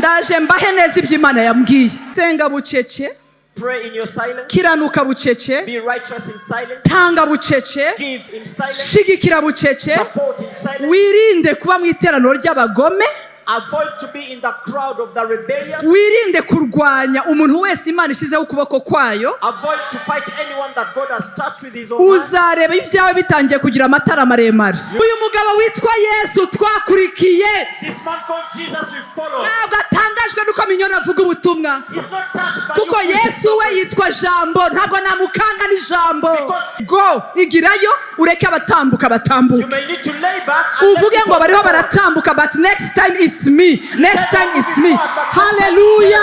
Ndaje mbahe neza ibyo Imana yambwiye. Senga bucece. Pray in your silence. Kiranuka bucece. Be righteous in silence. Tanga bucece. Give in silence. Shigikira bucece. Support in silence. Wirinde kuba mu iteraniro ry'abagome. Avoid to be in the crowd of the rebellious. Wirinde kurwanya umuntu wese Imana ishyizeho ukuboko kwayo. Avoid to fight anyone that God has touched with his own hand. Uzareba ibyawe bitangiye kugira amatara maremare. Uyu mugabo witwa Yesu twakurikiye, This man called Jesus we follow. ntabwo atangajwe nuko Minyoni avuga ubutumwa, He's not touched by kuko you. Yesu we yitwa Jambo, ntabwo namukanga n'ijambo. Go igirayo, ureke abatambuka batambuke. You may need to lay back and let Uvuge ngo people bariho go forward. baratambuka, but next time it's me, next time it's me. Haleluya!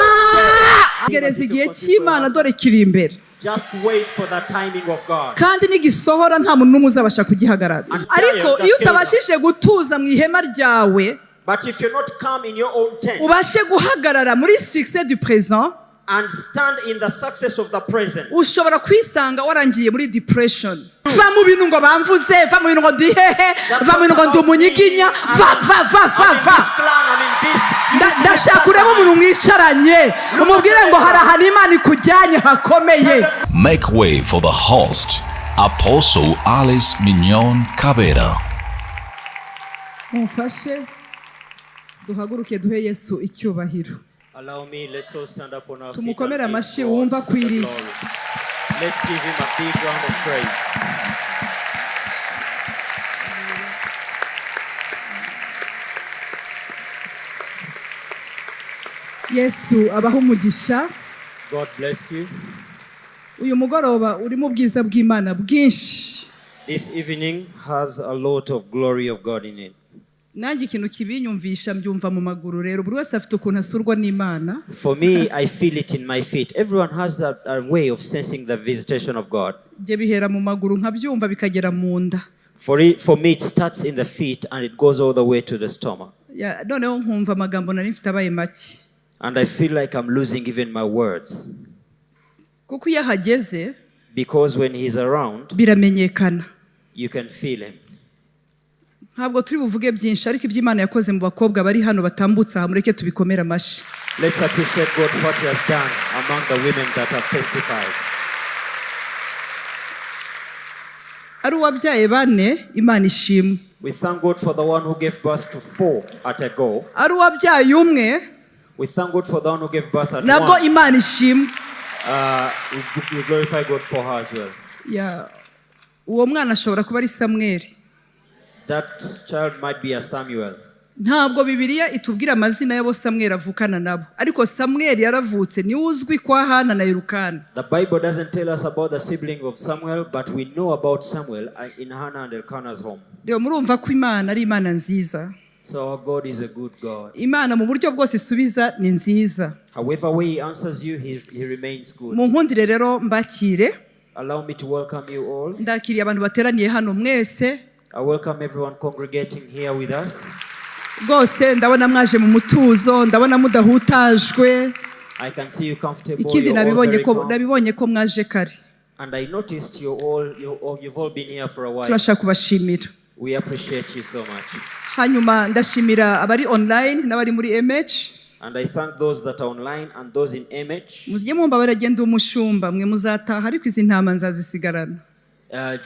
Gereza igihe cy'Imana, dore kiri imbere. Just wait for the timing of God. Kandi nigisohora nta muntu n'umwe uzabasha kugihagarara. Ariko iyo utabashije gutuza mu ihema ryawe, But if you're not calm in your own tent ubashe guhagarara muri succès du présent, and stand in the success of the present, ushobora kwisanga warangiye muri depression. Va mu bintu ngo bamvuze, va mu bintu ngo ndi hehe, va mu bintu ngo ndi umunyiginya, va va va va I'm in va. this clan, I'm in this. You need to Ndashaka get urebe that umuntu mwicaranye, umubwire ngo hari ahantu Imana ikujyanye hakomeye. Make way for the host, Apostle Alice Mignon Kabera. Mumfashe duhaguruke duhe Yesu icyubahiro. Allow me, let's all stand up on our feet and Tumukomere give amashyi God wumva the akwiriye. glory. Let's give him a big round of praise. Yesu abaho umugisha. God bless you. Uyu mugoroba urimo ubwiza bw'Imana bwinshi. This evening has a lot of glory of God in it. Nanjye ikintu kibinyumvisha mbyumva mu maguru. Rero buri wese afite ukuntu asurwa n'Imana. For me, I feel it in my feet. Everyone has a way of sensing the visitation of God. Njye bihera mu maguru nkabyumva bikagera mu nda. For me, it starts in the feet and it goes all the way to the stomach. Ya, noneho nkumva amagambo nari mfite abaye make. And I feel like I'm losing even my words. Kuko iyo ahageze, Because when he's around, biramenyekana. you can feel him. Ntabwo turi buvuge byinshi, ariko ibyo Imana yakoze mu bakobwa bari hano batambutse aha, mureke tubikomere amashyi. Let's appreciate God for what he has done among the women that have testified. Ari uwabyaye bane, Imana ishimwe. We thank God for the one who gave birth to four at a go. Ari uwabyaye umwe, We thank God for the one who gave birth at nabwo one. Imana ishimwe. We glorify God for her as well. Ya, uwo mwana ashobora kuba ari Samweli. That child might be a Samuel. Ntabwo Bibiliya itubwira amazina y'abo Samweli avukana nabo, ariko Samweli yaravutse, niwe uzwi kwa Hana na Yerukana. The Bible doesn't tell us about the sibling of Samuel, but we know about Samuel in Hannah and Elkanah's home. Rero murumva ko Imana ari Imana nziza. So our God is a good God. Imana mu buryo bwose isubiza ni nziza. However way he answers you, he remains good. Mu nkundire rero mbakire. Allow me to welcome you all. Ndakiriye abantu bateraniye hano mwese. I welcome everyone congregating here with us. Rwose ndabona mwaje mu mutuzo, ndabona mudahutajwe. I can see you comfortable. Ikindi, You're all nabibonye very ko calm. nabibonye ko mwaje kare. And I noticed you've all been here for a while. Turashaka kubashimira. We appreciate you so much. Hanyuma ndashimira abari online n'abari muri MH. And I thank those that are online and those in MH. Mujye mwumva baragenda umushumba, mwe muzataha, ariko izi ntama nzazisigarana.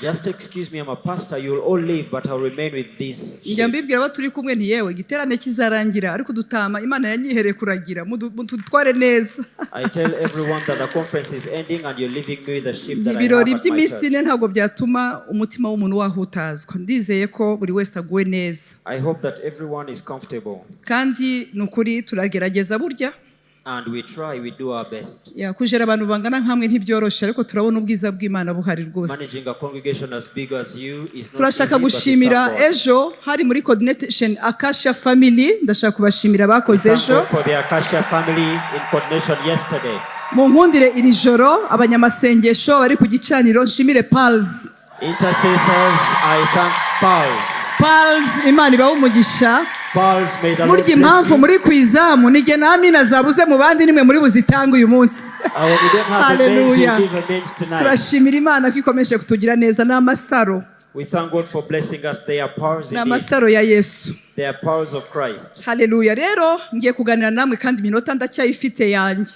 Just excuse me, I'm a pastor. You'll all leave, but I'll remain with these Njya sheep. mbibwira abo turi kumwe nti yewe, igiterane kizarangira, ariko udutama Imana yanyihereye kuragira, mudutware neza. I tell everyone that the conference is ending and you're leaving me with the sheep that I have Ibirori at my by'iminsi church. ine ntabwo byatuma umutima w'umuntu wahutazwa. Ndizeye ko buri wese aguwe neza. I hope that everyone is comfortable. Kandi ni ukuri turagerageza burya. And we try, we do our best. Ya, kujera abantu bangana nkamwe ntibyoroshe, ariko turabona ubwiza bw'Imana buhari rwose. Managing a congregation as big as you is not Turashaka easy, but we gushimira thank God. ejo hari muri coordination Acacia Family, ndashaka kubashimira bakoze Thank ejo. God for the Acacia family in coordination yesterday. Mu nkundire iri joro abanyamasengesho bari ku gicaniro, nshimire Pals. Intercessors, I thank Pals. Pals, Imana ibahe umugisha. Pals, may the Lord Burya bless impamvu you. muri ku izamu nijye na Amina zabuze mu bandi, nimwe muri buzitange uyu munsi. When we don't have amens, Hallelujah. you give amens tonight. Turashimira Imana ko ikomeje kutugira neza n'amasaro. We thank God for blessing us. They are pearls Ni indeed. amasaro ya Yesu. They are pearls of Christ. Haleluya. Rero ngiye kuganira namwe, kandi iminota ndacyayifite yanjye.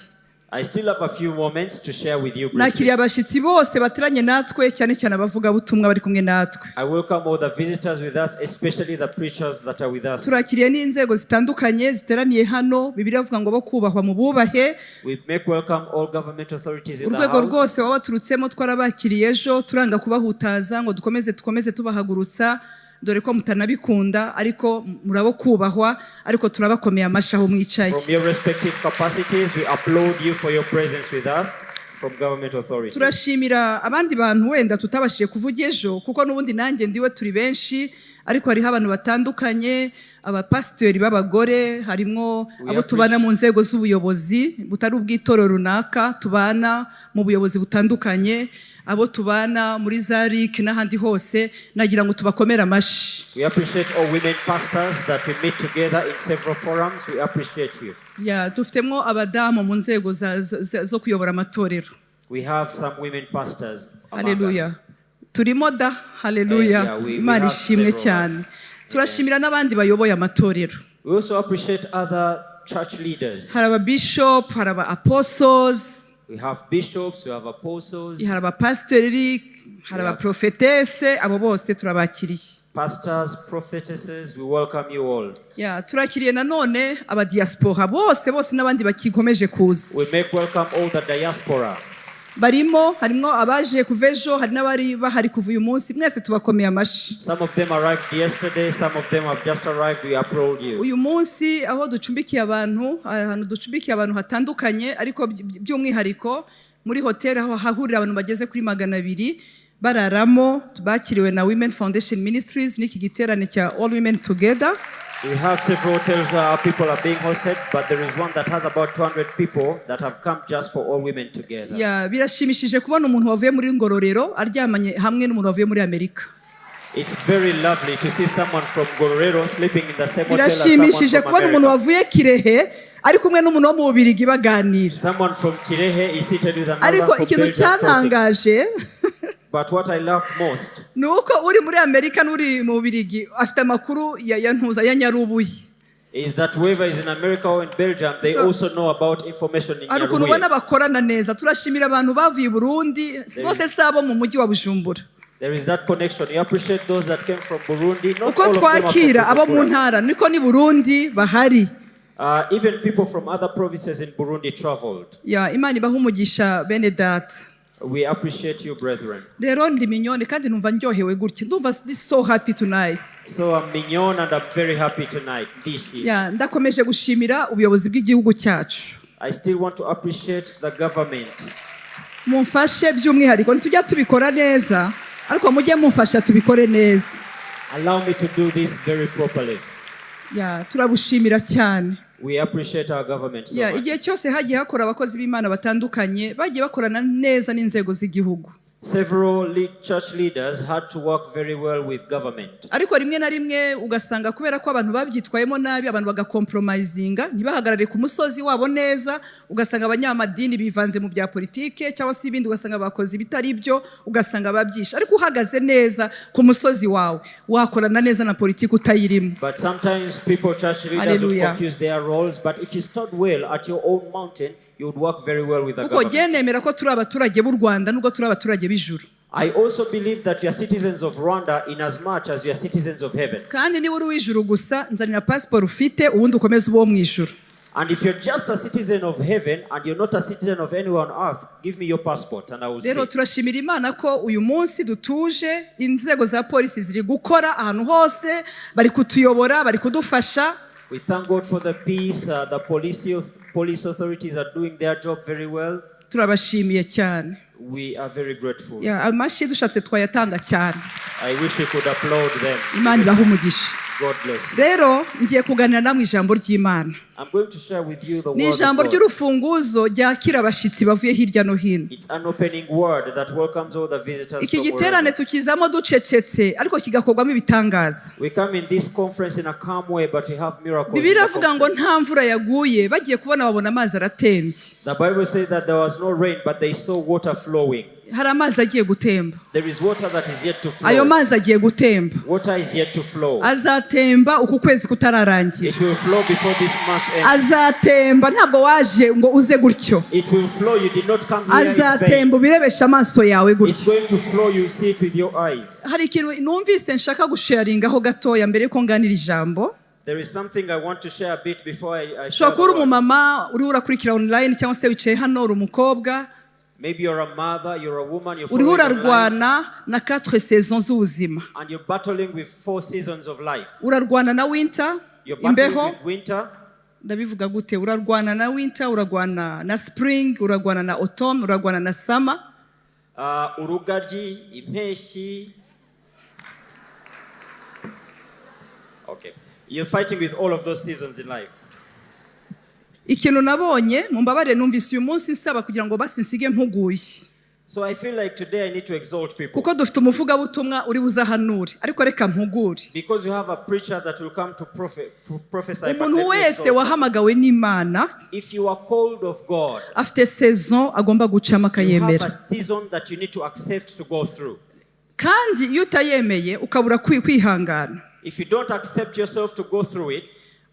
I still have a few moments to share with you briefly. Nakiriye abashyitsi bose bateranye natwe, cyane cyane abavugabutumwa bari kumwe natwe. I welcome all the visitors with us, especially the preachers that are with us. Turakiriye n'inzego zitandukanye ziteraniye hano. Bibiliya avuga ngo bo kubahwa mu bubahe. We make welcome all government authorities in the Urwego rwose house. baba baturutsemo, twarabakiriye ejo, turanga kubahutaza ngo dukomeze tubahagurutsa, dore ko mutanabikunda, ariko murabo kubahwa, ariko turabakomeye amashyi aho mwicaye. From your respective capacities, we applaud you for your presence with us from government authorities. Turashimira abandi bantu wenda tutabashije kuvuga ejo, kuko n'ubundi nanjye ndiwe, turi benshi, ariko hariho abantu batandukanye, abapasiteri b'abagore harimo, We abo tubana mu nzego z'ubuyobozi butari ubw'itorero runaka, tubana mu buyobozi butandukanye, abo tubana muri za RIC n'ahandi hose, nagira ngo tubakomere amashyi. We appreciate all women pastors that we meet together in several forums. We appreciate you. Ya, dufitemo abadamu mu nzego zo kuyobora amatorero. We have some women pastors among Haleluya. us. Turimo da, haleluya. Yeah, we Imana have ishimwe several cyane. of us. Turashimira n'abandi bayoboye amatorero. We also appreciate other church leaders. Hari ababishop, hari aba apostles, We have bishops, we have apostles, hari abapasiteri, hari abaprofetese, abo bose turabakiriye. Pastors, prophetesses. We welcome you all. Ya, turakiriye nanone abadiaspora bose bose n'abandi bakikomeje kuza. We make welcome all the diaspora. Barimo, harimo abaje kuva ejo, hari n'abari bahari kuva uyu munsi, mwese tubakomeye amashyi. Some of them arrived yesterday, some of them have just arrived. We applaud you. Uyu munsi aho ducumbikiye abantu, ahantu ducumbikiye abantu hatandukanye, ariko by'umwihariko muri hoteli aho hahurira abantu bageze kuri 200 bararamo, bakiriwe na Women Foundation Ministries n'iki giterane cya All Women Together. We have several hotels where our people are being hosted, but there is one that has about 200 people that have come just for All Women Together. Ya, birashimishije kubona umuntu wavuye muri Ngororero aryamanye hamwe n'umuntu wavuye muri Amerika. It's very lovely to see someone from Ngororero sleeping in the same hotel as someone Birashimishije from kubona umuntu America. wavuye Kirehe ari kumwe n'umuntu wo mu Bubirigi baganira. Someone from Kirehe is seated with another Ariko from ikintu Belgium talking. cyantangaje But what I loved most ni uko uri muri Amerika n'uri mu Bubirigi afite amakuru ya ntuza ya Nyarubuye. Is that whoever is in America or in Belgium, they also know about information in Hari ukuntu ubona Nyarubuye. bakorana neza. Turashimira abantu bavuye i Burundi bose, si abo mu mujyi wa Bujumbura. There is that connection. You appreciate those that came from Burundi. Not Uko all of them are from twakira abo mu Bujumbura. ntara, niko ni Burundi bahari. Even people from other provinces in Burundi traveled. Ya, Imana ibaha umugisha, bene data. We appreciate you, brethren. Rero ndi Mignonne, kandi numva ndyohewe gutya, ndumva ndi so happy tonight. So I'm Mignonne and I'm very happy tonight. Ndishi. Ya, ndakomeje gushimira ubuyobozi bw'igihugu cyacu. I still want to appreciate the government. Mumfashe by'umwihariko, ntitujya tubikora neza, ariko mujye mumfasha tubikore neza. Allow me to do this very properly. Ya, turabushimira cyane. We appreciate our government so Ya, much. igihe cyose hagiye hakora abakozi b'Imana batandukanye, bagiye bakorana neza n'inzego z'igihugu. Several church leaders had to work very well with government. Ariko rimwe na rimwe ugasanga kubera ko abantu babyitwayemo nabi, abantu bagacompromisinga, ntibahagarare ku musozi wabo neza, ugasanga abanyamadini bivanze mu bya politike cyangwa se ibindi, ugasanga bakoze ibitari byo, ugasanga babyishe. Ariko uhagaze neza ku musozi wawe, wakorana neza na politiki utayirimo. But sometimes people, church leaders, would Hallelujah. Confuse their roles. But if you start well at your own mountain, you would work very well with the Kuko jye government. nemera ko turi abaturage b'u Rwanda nubwo turi abaturage b'ijuru. I also believe that we are citizens of Rwanda in as much as we are citizens of heaven. Kandi niba uri uw'ijuru gusa, nzanira pasiporo ufite, ubundi ukomeze uwo mu ijuru. And if you're just a citizen of heaven and you're not a citizen of anywhere on earth, give me your passport and I will Rero see. turashimira Imana ko uyu munsi dutuje, inzego za polisi ziri gukora ahantu hose, bari kutuyobora, bari kudufasha. We thank God for the peace. The police authorities are doing their job very well. Turabashimiye cyane. We are very grateful. Ya, amashyi dushatse twayatanga cyane. I wish we could applaud them. Imana ibahe umugisha. God bless you. Rero ngiye kuganira namwe ijambo ry'Imana. I'm going to share with you the Ni word of ijambo God. Ry'urufunguzo ryakira abashyitsi bavuye hirya no hino. It's an opening word that welcomes all the visitors Iki from giterane wherever. tukizamo ducecetse, ariko kigakorwamo ibitangaza. We come in this conference in a calm way, but we have miracles in Bibiliya the iravuga ngo conference. nta mvura yaguye, bagiye kubona babona amazi aratembye. The Bible says that there was no rain, but they saw water flowing. Hari amazi agiye gutemba. There is water that is yet to Ayo flow. mazi agiye gutemba. Water is yet to flow. Azatemba uku kwezi kutararangira. It will flow before this month ends. Azatemba, ntabwo waje ngo uze gutyo. It will flow. You did not come here in vain. Azatemba ubirebesha amaso yawe It's gutyo. going to flow. You see it with your eyes. Hari ikintu numvise nshaka gusharingaho gatoya mbere yuko nganira ijambo. There is something I want to share a bit before I share Ushobora the kuba uri word. umumama uriho urakurikira online, cyangwa se wicaye hano uri umukobwa. Maybe you're a mother, you're a woman, you're Uriho following online, urarwana na quatre saisons z'ubuzima. And you're battling with four seasons of life. Urarwana na winter, You're battling imbeho. with winter. Ndabivuga gute? Urarwana na winter, urarwana na spring, urarwana na autumn, urarwana na summer. Urugaryi, impeshyi. Okay. You're fighting with all of those seasons in life. Ikintu nabonye, mumbabarire, numvise uyu munsi nsaba kugira ngo basi nsige mpuguye. So I feel like today I need to exalt people. Kuko dufite umuvugabutumwa uri buzahanure, ariko reka mpugure. Because you have a preacher that will come to prophesy, but Umuntu let me wese exalt you. wahamagawe n'Imana If you are called of God, afite saison agomba gucamo you have akayemera. a season that you need to accept to go through. Kandi iyo utayemeye ukabura kwihangana, If you don't accept yourself to go through it,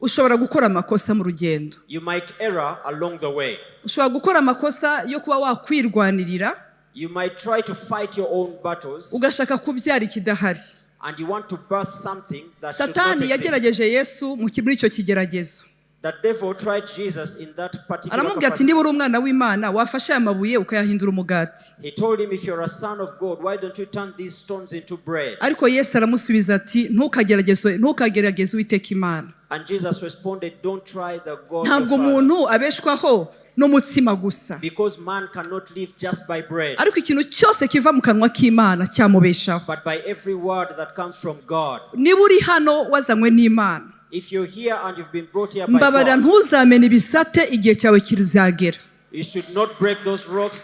ushobora gukora amakosa mu rugendo. You might err along the way. Ushobora gukora amakosa yo kuba wakwirwanirira, You might try to fight your own battles ugashaka kubyara ikidahari. And you want to birth something that should not Satani exist. yagerageje Yesu muri icyo kigeragezo. The devil tried Jesus in that particular Aramubwira ati, capacity. "Niba uri umwana w'Imana, wafashe aya mabuye ukayahindura umugati." He told him, "If you're a son of God, why don't you turn these stones into bread?" Ariko Yesu aramusubiza ati, "Ntukagerageze, ntukagerageze Uwiteka Imana." And Jesus responded, "Don't try the God your Ntabwo Father." umuntu abeshwaho n'umutsima gusa, Because man cannot live just by bread, ariko ikintu cyose kiva mu kanwa k'Imana cyamubeshaho. But by every word that comes from God. Niba uri hano wazanywe n'Imana, If you're here and you've been brought here by mbabarira, God, ntuzamene ibisate, igihe cyawe kizagera. You should not break those rocks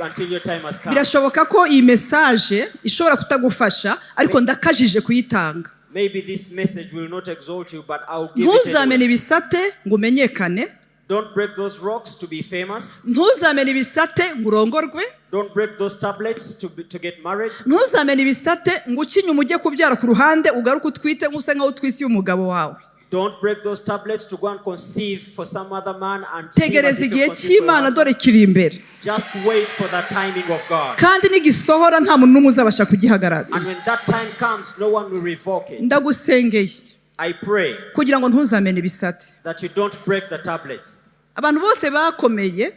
until your time has come. Birashoboka ko iyi message ishobora kutagufasha, ariko ndakajije kuyitanga. Maybe this message will not exalt you, but I'll give it Ntuzamene anyway. ibisate ngo umenyekane. Don't break those rocks to be famous. Ntuzamene ibisate ngo urongorwe. Don't break those tablets to get married. Ntuzamene ibisate ngo uce inyuma ujye kubyara ku ruhande, ugaruke utwite nk'usa nkaho utwise umugabo wawe. Don't break those tablets to go and conceive for some other man and seem as Tegereza if you igihe conceive for your cy'Imana, husband. dore kiri imbere. Just wait for the timing of God. Kandi nigisohora nta muntu n'umwe uzabasha kugihagarara. And when that time comes, no one will revoke it. Ndagusengeye I pray kugira ngo ntuzamene ibisate. That you don't break the tablets. Abantu bose bakomeye,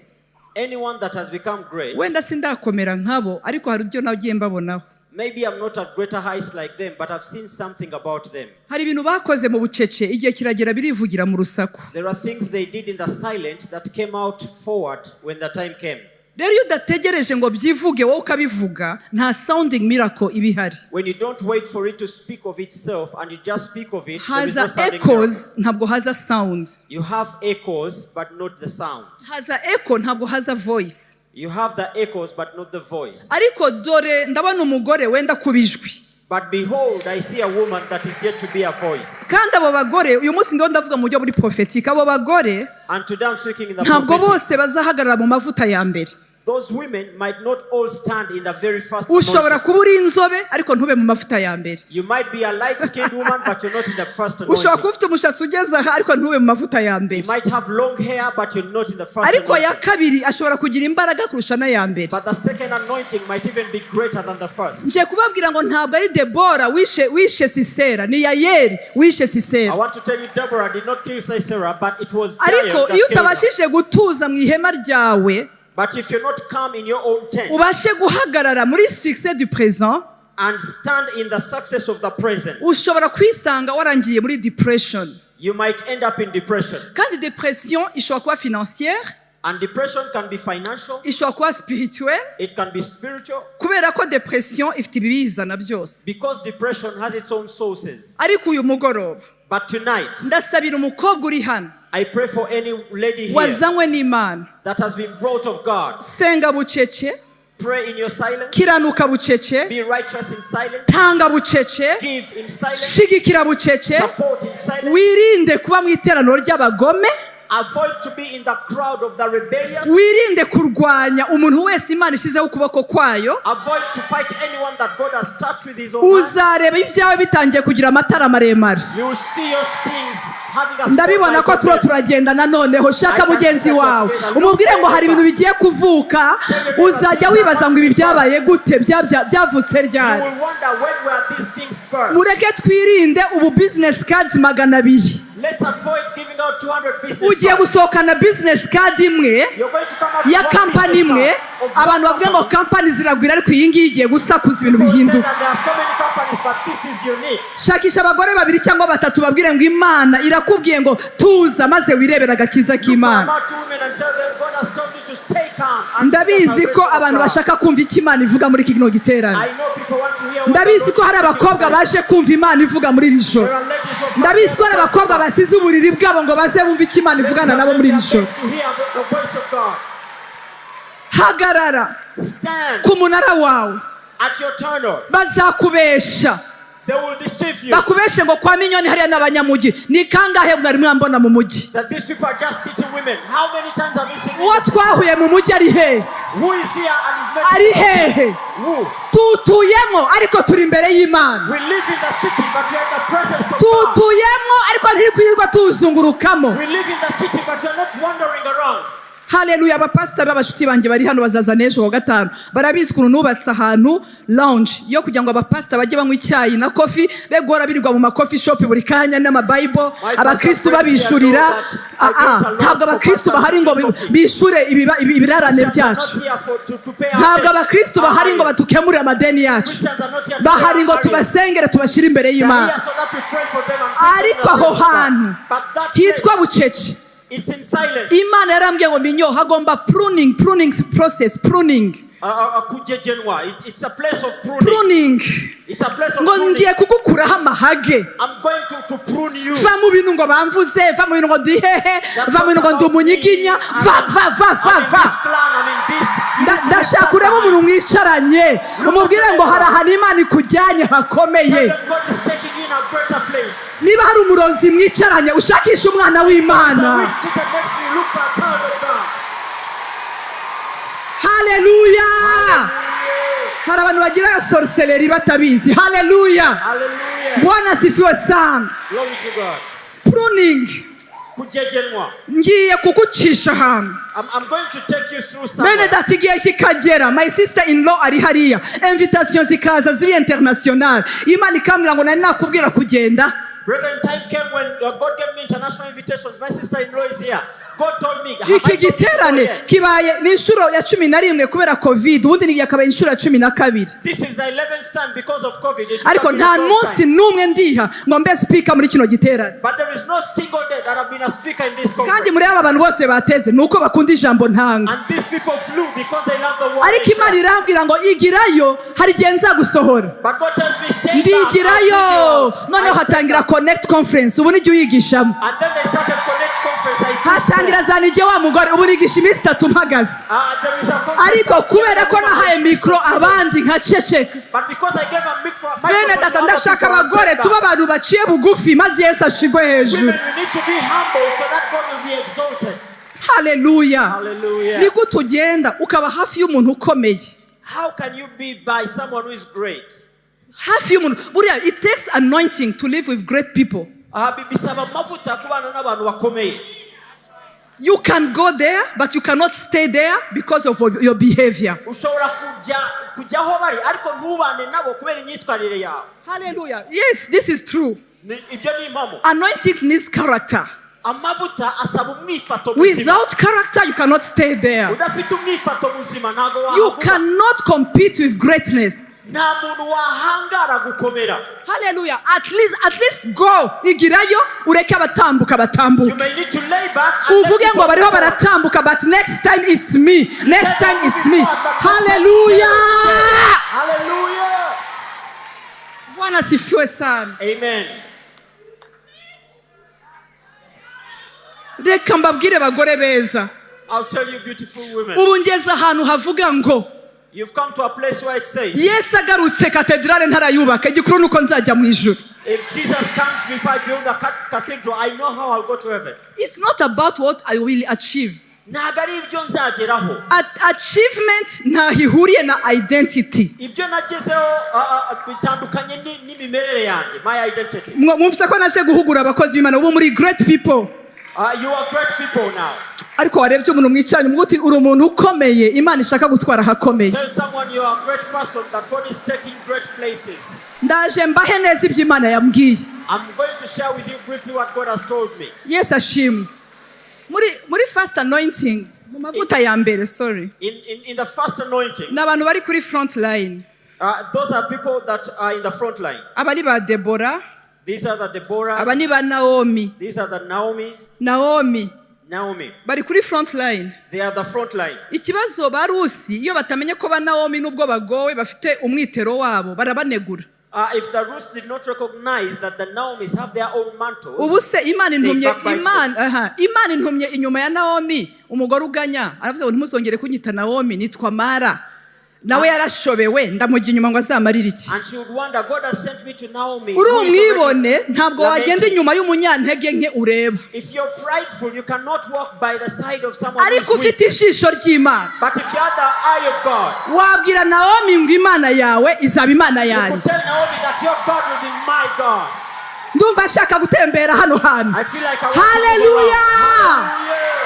Anyone that has become great, wenda sindakomera nkabo, ariko hari ibyo nagiye mbabonaho. Maybe I'm not at greater heights like them, but I've seen something about them. Hari ibintu bakoze mu bucece, igihe kiragera birivugira mu rusaku. There are things they did in the silent that came out forward when the time came. Rero iyo udategereje ngo byivuge, wowe ukabivuga, nta sounding miracle iba ihari. When you don't wait for it to speak of itself and you just speak of it, there is Haza no sounding miracle. echoes, ntabwo haza sound. You have echoes, but not the sound. Haza echo, ntabwo haza voice. You have the echoes, but not the voice. Ariko dore ndabona umugore wenda kuba ijwi. But behold, I see a woman that is yet to be a voice. Kandi abo bagore uyu munsi ndiho ndavuga mu buryo buri prophétique, abo bagore And today I'm speaking in the ntabwo prophetic. bose bazahagarara mu mavuta ya mbere. Those women might not all stand in the very first Ushobora anointing. kuba uri inzobe ariko ntube mu mavuta ya mbere. You might be a light-skinned woman, but you're not in the first Ushobora anointing. kuba ufite umushatsi ugeze aha ariko ntube mu mavuta ya mbere. You might have long hair, but you're not in the first Ariko ya anointing. kabiri ashobora kugira imbaraga kurusha n'aya mbere. But the second anointing might even be greater than the first. Ngiye kubabwira ngo ntabwo ari Debora wishe Sisera, ni Yayeri wishe I Sisera. Want to tell you, Deborah did not kill Sisera, but it was Jael Ariko that iyo killed her. utabashije gutuza mu ihema ryawe, But if you're not calm in your own tent ubashe guhagarara muri succès du présent, and stand in the success of the present, ushobora kwisanga warangiye muri depression. You might end up in depression. Kandi depression ishobora kuba financière, And depression can be financial, ishobora kuba spirituel, it can be spiritual, kubera ko depression ifite ibibizana byose. Because depression has its own sources. Ariko uyu mugoroba, But tonight, ndasabira umukobwa uri hano I pray for any lady here wazanywe n'Imana. That has been brought of God. Senga bucece. Pray in your silence, Kiranuka bucece. Be righteous in silence, Tanga bucece. Give in silence, Shigikira bucece. Support in silence, Wirinde kuba mu iteraniro ry'abagome. Avoid to be in the crowd of the rebellious, Wirinde kurwanya umuntu wese Imana ishyizeho ukuboko kwayo. Avoid to fight anyone that God has touched with his own hand. Uzareba ibyawe bitangiye kugira amatara maremare. You will see your things having a Ndabibona ko spotlight turiho on them. turagenda noneho. Shaka mugenzi wawe umubwire ngo hari ibintu bigiye kuvuka, uzajya wibaza ngo ibi byabaye gute, byavutse You ryari? Will wonder, when were these things birthed? Mureke twirinde ubu business cards 200. Let's avoid giving out 200 business Ugiye cards. Gusohokana business card imwe You're going to come out with ya one kampani business imwe, card of one abantu bavuga ngo company. kampani ziragwira, ariko iyi ngiyi igiye gusakuza ibintu People say bihinduka. that there are so many companies, but this is unique. Shakisha abagore babiri cyangwa batatu, babwire ngo Imana irakubwiye ngo tuza maze wirebere agakiza Look for k'Imana. about two women and tell them God has told you to stay calm and see the Ndabizi ko salvation of abantu God. bashaka kumva icyo Imana ivuga muri kino giterane. I know people want to hear what the Ndabizi Lord ko hari is speaking abakobwa today. baje kumva Imana ivuga muri iri joro. There are ladies of Ndabizi ko hari abakobwa basize uburiri bwabo ngo baze bumve icyo Imana ivugana nabo muri iri joro. To hear the voice of God. Hagarara Stand ku munara wawe. At your tunnel. Bazakubesha. They will deceive you. Bakubeshe ngo kwa Minyoni hariya n'abanyamujyi. Ni kangahe mwari mwambona mu mujyi? That these people are just city women. How many times have you seen Uwo this? twahuye mu mujyi ari hehe? Who is here and is met? Ari hehe? Who? Tutuyemo ariko turi imbere y'Imana. We live in the city, but we are in the presence of God. Tutuyemo ariko ntiri tuwuzungurukamo. We live in the city, but we are not wandering around. Haleluya! Abapasita b'abashuti banjye bari hano, bazaza n'ejo wa gatanu. Barabizi ukuntu nubatse ahantu lounge yo kugira ngo abapasita bajye banywa icyayi na coffee, be guhora birirwa mu ma coffee shop buri kanya n'amabayibo, abakristu babishurira. Ah, ah, ntabwo abakristu bahari ngo bishure ibirarane byacu. Ntabwo abakristu bahari ngo batukemurire amadeni yacu. Bahari ngo tubasengere, tubashyire imbere y'Imana. Ariko aho hantu hitwa bucece, It's in silence. Imana yarambwiye ngo Minyo, hagomba pruning, pruning process, pruning. Kujejenwa. It's a place of pruning. Pruning. It's a place of Ngo pruning. ngiye kugukuraho amahage. I'm going to prune you. Va mu bintu ngo bamvuze, va mu bintu ngo ndi hehe, va mu bintu ngo ndi umunyiginya, va va va va I'm in va. This clan, I'm in this. You need to Ndashaka leave urebe that umuntu mwicaranye, umubwire ngo hari ahantu Imana ikujyanye hakomeye. behind. Tell them God is taking you in a greater place. Niba hari umurozi mwicaranye, ushakisha umwana There's a w'Imana. Witch seated next to you. Look for a child of God. Haleluya! Hari abantu bagira sorcellerie batabizi. Haleluya! Hallelujah. Bwana asifiwe sana. Glory to God. Pruning. Kujejenwa. Ngiye kugucisha ahantu. I'm going to take you through Bene somewhere. data, igihe kikagera, my sister in law ari hariya, invitation zikaza ziri international, Imana ikambwira ngo nari nakubwira kugenda. Brethren, time came when God gave me international invitations. My sister-in-law is here. God told me, "Have I Iki told you to go giterane yet?" kibaye ni inshuro ya 11 kubera COVID, ubundi ni yakabaye inshuro ya 12. This is the 11th time because of COVID. It Ariko would have been nta the 12th munsi time. n'umwe ndiha ngo mbe speaker muri kino giterane. But there is no single day that I've been a speaker in this Kandi conference. muri aba bantu bose bateze ni uko bakunda ijambo ntanga. And these people flew because they love the word. Ariko they Imana share. irambwira ngo igirayo, hari igihe nzagusohora. But God tells me, stay back. I'll Ndigirayo. bring you out. Noneho I stayed hatangira back. Connect conference, ubu nijya uyigishamo. And then they started Connect conference. I preached Hatangira there. za nijye wa mugore, ubu nigisha iminsi 3 mpagaze. There is a conference. Ariko kubera ko nahaye mikoro abandi nkaceceka. But because I gave a Bene microphone data, to other ndashaka people and abagore said tuba that. abantu baciye bugufi maze Yesu ashigwe hejuru. Women, we need to be humble so that God will be exalted. Haleluya! Hallelujah. Ni gute ugenda ukaba hafi y'umuntu ukomeye? How can you be by someone who is great? Hafi y'umuntu buriya, it takes anointing to live with great people. Ah, bisaba amavuta kubana n'abantu bakomeye. You can go there, but you cannot stay there because of your behavior. Ushobora kujya kujya aho bari ariko ntubane nabo kubera imyitwarire yawe. Hallelujah! Yes, this is true. Ibyo ni impamo. Anointings needs character. Amavuta asaba umwifato muzima. Without character, you cannot stay there. Udafite umwifato muzima ntabwo You wahaguma. Cannot compete with greatness. Nta muntu wahangara gukomera. Haleluya. At least go, igirayo, ureke abatambuka You batambuke. May need to lay back and let Uvuge ngo people bariho go forward. baratambuka, but next time is me, next time is me. Haleluya. Hallelujah. Bwana asifiwe sana. Amen. Reka mbabwire, bagore beza. I'll tell you, beautiful women. Ubu ngeze ahantu havuga ngo You've come to a place where it says, Yesu agarutse katedrale ntarayubaka, igikuru ni uko nzajya mu ijuru. If Jesus comes before I build the cathedral, I know how I'll go to heaven. It's not about what I will achieve. Ntabwo ari ibyo nzageraho. Achievement ntaho ihuriye na identity. Ibyo nagezeho bitandukanye n'imimerere yanjye, my identity. Mwumvise ko naje guhugura abakozi b'Imana. Ubu muri great people. You are great people now. Ariko warebye umuntu mwicaranye umubwira uti uri umuntu ukomeye, Imana ishaka gutwara ahakomeye. Tell someone you are a great person that God is taking great places. Ndaje mbahe neza ibyo Imana yambwiye. I'm going to share with you briefly what God has told me. Yesu ashimwe. Muri first anointing, mu mavuta ya mbere, sorry, In the first anointing, ni abantu bari kuri front line. Those are people that are in the front line. Aba ni ba Debora. These are the Deborahs. Aba ni ba Naomi. These are the Naomis. Naomi. Naomi. Bari kuri front line. They are the front line. Ikibazo, ba Rusi iyo batamenye ko ba Naomi nubwo bagowe bafite umwitero wabo, barabanegura. If the Ruths did not recognize that the Naomis have their own mantles, Ubu se Imana intumye they backbite. Imana, aha, Imana intumye inyuma ya Naomi umugore uganya, aravuze ngo ntimuzongere kunyita Naomi, nitwa Mara. Nawe yarashobewe, ndamujya inyuma ngo azamarire iki? And she would wonder, God has sent me to Naomi Uri who is already umwibone, ntabwo wagenda lamenting. inyuma y'umunyantege nke ureba. If you're prideful, you cannot walk by the side of someone who Ariko is weak. ufite ijisho ry'Imana, But if you have the eye of God, wabwira Naomi ngo Imana yawe izaba Imana you could yanjye. tell Naomi that your God will be my God. Ndumva ashaka gutembera hano hantu. I feel like I want to move Haleluya. around. Hallelujah.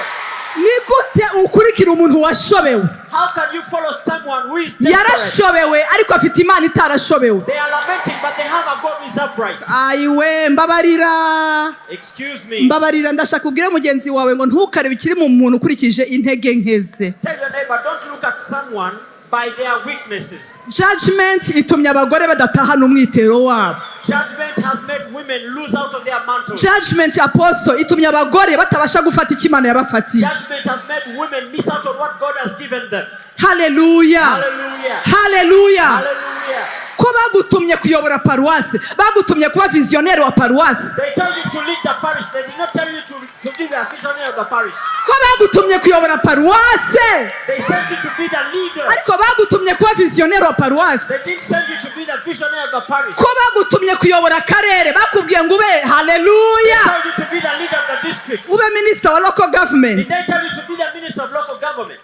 Ni gute ukurikira umuntu washobewe? How can you follow someone who is desperate? Yarashobewe ariko afite Imana itarashobewe. They are lamenting, but they have a God who is upright. Ayiwe, mbabarira. Excuse me. Mbabarira, ndashaka ubwire mugenzi wawe ngo ntukarebe ikiri mu muntu ukurikije intege nke ze. Tell your neighbor, don't look at someone by their weaknesses. Judgment itumye abagore badatahana umwitero wabo. Judgment has made women lose out of their mantles. Judgment, apostle, itumye abagore batabasha gufata icyo Imana yabafatiye. Judgment has made women miss out on what God has given them. Haleluya. Hallelujah. Haleluya. Hallelujah. Ko bagutumye kuyobora paruwasi, bagutumye kuba visionnaire wa paruwasi. They told you to lead the parish. They did not tell you to be the visionary of the parish. Ko bagutumye kuyobora paruwasi, They sent you to be the leader. ariko bagutumye kuba visionnaire wa paruwasi? They didn't send you to be the visionary of the parish. Ko bagutumye kuyobora akarere, bakubwiye ngo ube, haleluya, They told you to be the leader of the district. ube minisita wa local government? Did they tell you to be the minister of local government?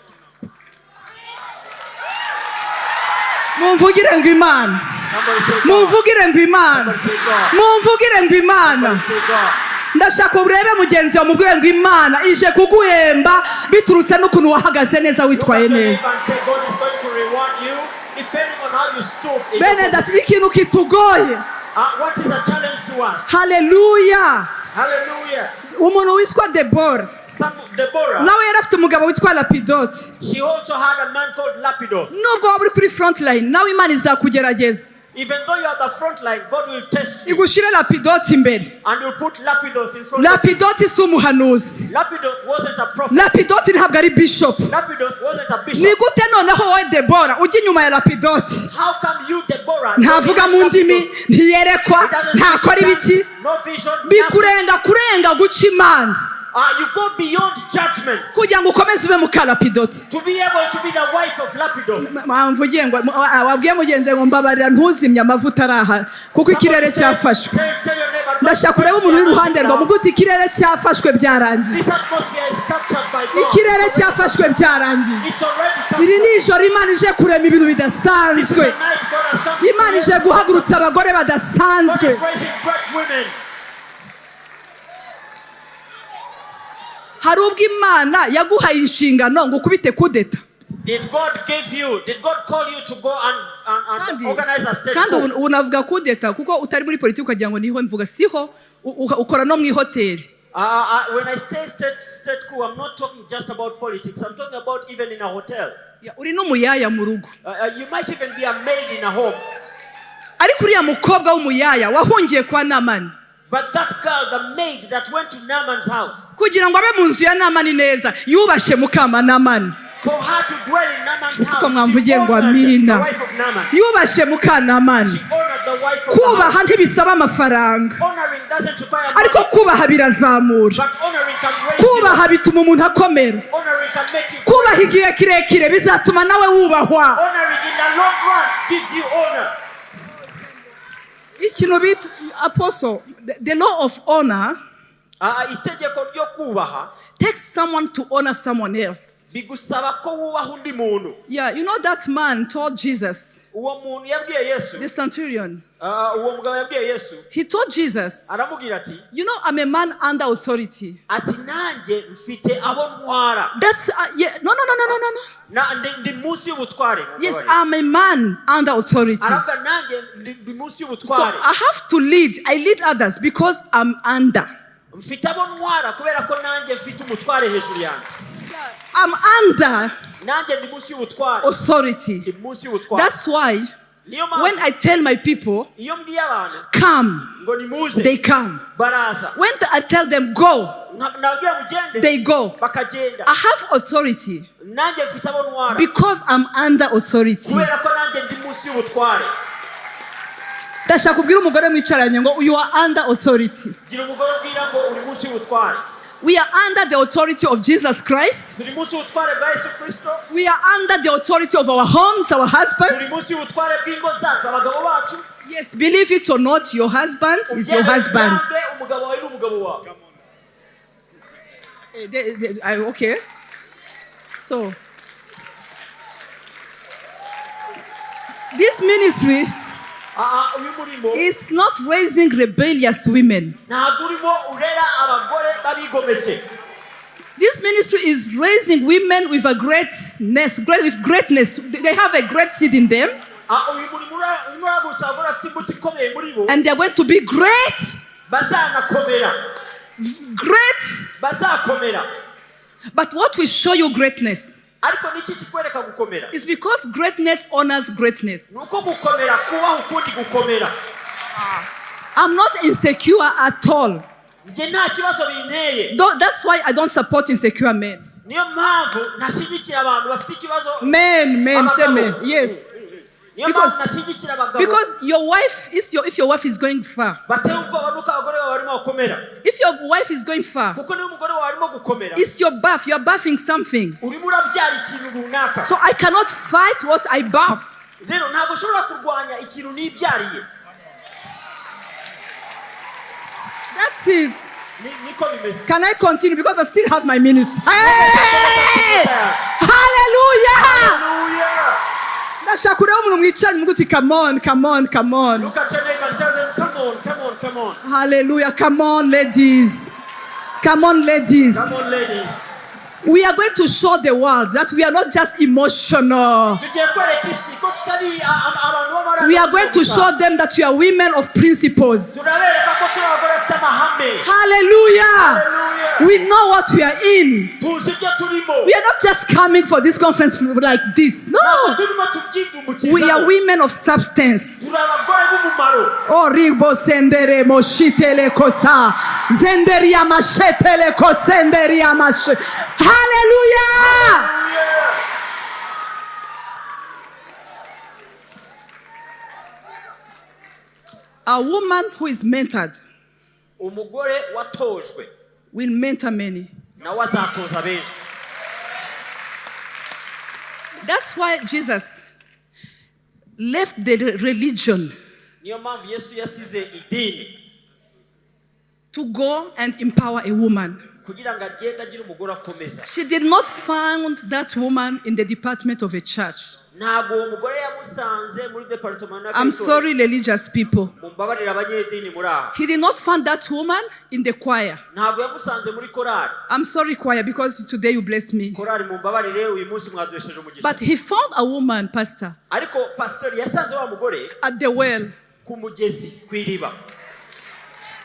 Mumvugire ngo Imana. Somebody say God. Mumvugire ngo Imana. Somebody say God. Mumvugire ngo Imana. Somebody say God. Ndashaka urebe mugenzi wawe mubwire ngo Imana ije kuguhemba biturutse n'ukuntu wahagaze neza, Look witwaye at your neza. neighbor and say God is going to reward you depending on how you stood in your Bene data, position. ikintu kitugoye, What is a challenge to us? Haleluya, Hallelujah. umuntu witwa Debora, Some Deborah, nawe yari afite umugabo witwa Lapidoti. She also had a man called Lapidos. Nubwo waba uri kuri front line, nawe Imana izakugerageza, Even though you are the front line, God will test you igushyire Lapidoti imbere. And will put Lapidos in front of you. Lapidoti si umuhanuzi. Lapidos wasn't a prophet. Lapidoti ntabwo ari bishop. Lapidos wasn't a Ni bishop. gute noneho wowe Debora ujya inyuma ya Lapidoti? How come you, Deborah, Ntavuga mu ndimi, ntiyerekwa, He doesn't ntakora speak in ibiki. tongues, no vision, nothing. Bikurenga kurenga guca imanza You go beyond judgment kugira ngo ukomeze ube muka Lapidoti. To be able to be the wife of Lapidos. Mvugiye ngo wabwiye mugenzi wawe ngo mbabarira, ntuzimye amavuta ari aha kuko ikirere Somebody say, cyafashwe. tell your neighbor, don't Ndashaka urebe umuntu uri iruhande rwawe mubwire uti ikirere cyafashwe, byarangiye. This atmosphere is captured by God. Ikirere cyafashwe, byarangiye. It's already Iri ni captured. ijoro Imana ije kurema ibintu This is bidasanzwe. the night God has come to Imana ije create. guhagurutsa abagore God badasanzwe. is raising great women. Hari ubwo Imana yaguhaye inshingano ngo ukubite kudeta. Did God call you to go and Kandi organize a state kandi coup? ubu navuga kudeta kuko utari muri politiki ukagira ngo niho mvuga, siho. Ukora no mu ihoteli. When I say state coup, I'm not talking just about politics. I'm talking about even in a hotel. Yeah, uri n'umuyaya mu rugo. You might even be a maid in a home. Ariko uriya mukobwa w'umuyaya wahungiye kwa Namani, But that girl, the maid that went to Naaman's house, kugira ngo abe mu nzu ya Namani neza, yubashye mukama Namani. For her to dwell in Naaman's Ariko house, she mwamvugiye ngo honored the amina. wife of Naaman. Yubashye muka Namani. She honored the wife of the Kubaha house. ntibisaba amafaranga, Honoring doesn't require ariko money, kubaha birazamura. But honoring can raise you. Kubaha bituma umuntu akomera. Honoring can make you Kubaha great. Igihe kirekire bizatuma nawe wubahwa. Honoring in the long run gives you honor. Ikintu bita apostle, the law of honor Ah, itegeko ryo kubaha takes someone to honor someone else. Bigusaba ko wubaha undi muntu. Yeah, you know that man told Jesus, Uwo muntu yabwiye Yesu, the centurion, ah, uwo mugabo yabwiye Yesu, he told Jesus, aramubwira ati, "I'm a man under authority." Ati nanjye mfite abo ntwara. That's, yeah, no, no, no, no, no, no, no. Na- ndi ndi munsi y'ubutware. Yes, I'm a man under authority. Aravuga nanjye ndi ndi munsi So y'ubutware. I have to lead. I lead others because I'm under. Mfite abo ntwara kubera ko nanjye mfite umutware hejuru yanjye. I'm under Nanjye ndi munsi y'ubutware. Authority. Ndi munsi y'ubutware. That's why Niyo when mpamvu I tell my people, iyo mbwiye abantu "Come," ngo nimuze, they come. Baraza. When I tell them, "Go," Nka- nababwira ngo ugende, they go. Bakagenda. I have authority Nanjye mfite abo ntwara because I'm under authority. kubera ko nanjye ndi munsi y'ubutware. Ndashaka kubwira umugore mwicaranye ngo you are under authority. Gira umugore ubwira ngo uri munsi y'ubutware. We are under the authority of Jesus Christ. Turi munsi y'ubutware bwa Yesu Kirisito. We are under the authority of our homes, our Turi husbands. Munsi y'ubutware bw'ingo zacu, abagabo bacu. Yes, believe it or not, your husband is your Ubyemere husband. ubyange, umugabo wawe ni umugabo wawe. Okay. So, this ministry Ah, ah, uyu murimo is not raising rebellious women. Ntabwo urimo urera abagore babigomeke. This ministry is raising women with a greatness, great, with greatness. They have a great seed in them, Ah, uyu murimo ura- urimo uragusha abagore bafite imbuto ikomeye muri bo, and they are going to be great, bazanakomera, great. Bazakomera. But what will show you greatness Ariko niki kikwereka gukomera? Is because greatness honors greatness. Ni uko gukomera kubaha ukundi gukomera. I'm not insecure at all. Njye nta kibazo binteye. That's why I don't support insecure men. Niyo mpamvu ntashyigikira abantu bafite ikibazo. Men, men, say Abagabo. men. Yes. Niyo mpamvu Because- ntashyigikira abagabo Because your wife is your if your wife is going far. batewe ubwoba nuko abagore babo barimo bakomera. If your wife is going far, Kuko niba umugore wawe arimo gukomera, it's your birth. You are birthing something. urimo urabyara ikintu runaka. So I cannot fight what I birth. Rero ntabwo ushobora kurwanya ikintu nibyariye. That's it. Ni- niko bimeze. Can I continue? Because I still have my minutes. Hey! Hallelujah! Hallelujah. Ndashaka kureba umuntu mwicaranye muguti uti come on, come on, come on. Look at your neighbor and tell them, "Come on, come on, come on." Hallelujah. Come on, ladies. Come on, ladies. Come on, ladies. We are going to show the world that we are not just emotional. Tugiye kwereka isi ko tutari a- a- abantu b'amarangamutima We are going to gusa. Show them that we are women of principles. Turabereka ko turi abagore bafite amahame. Hallelujah. Hallelujah. We know what we are in. Tuzi ibyo turimo. We are not just coming for this conference like this. Ntabwo No. turimo We are tubyidumbukizaho. Women of substance. Turi abagore b'umumaro. Oh, ribo sendere moshitele kosa. Zenderia mashetele kosenderia mashe. Hallelujah. Hallelujah. A woman who is mentored Umugore watojwe will mentor many. Nawe azatoza benshi. That's why Jesus left the religion Niyo mpamvu Yesu yasize idini to go and empower a woman. Kugira ngo agende agire umugore akomeza. She did not find that woman in the department of a church. Ntabwo uwo mugore yamusanze muri departement. I'm sorry, religious people. Mumbabarire abanyedini muri aha. He did not find that woman in the choir. Ntabwo yamusanze muri korari. I'm sorry, choir, because today you blessed me. Korari mumbabarire uyu munsi mwaduhesheje umugisha. But he found a woman, Pastor, Ariko pasitori yasanze wa mugore at the well. Ku mugezi ku iriba.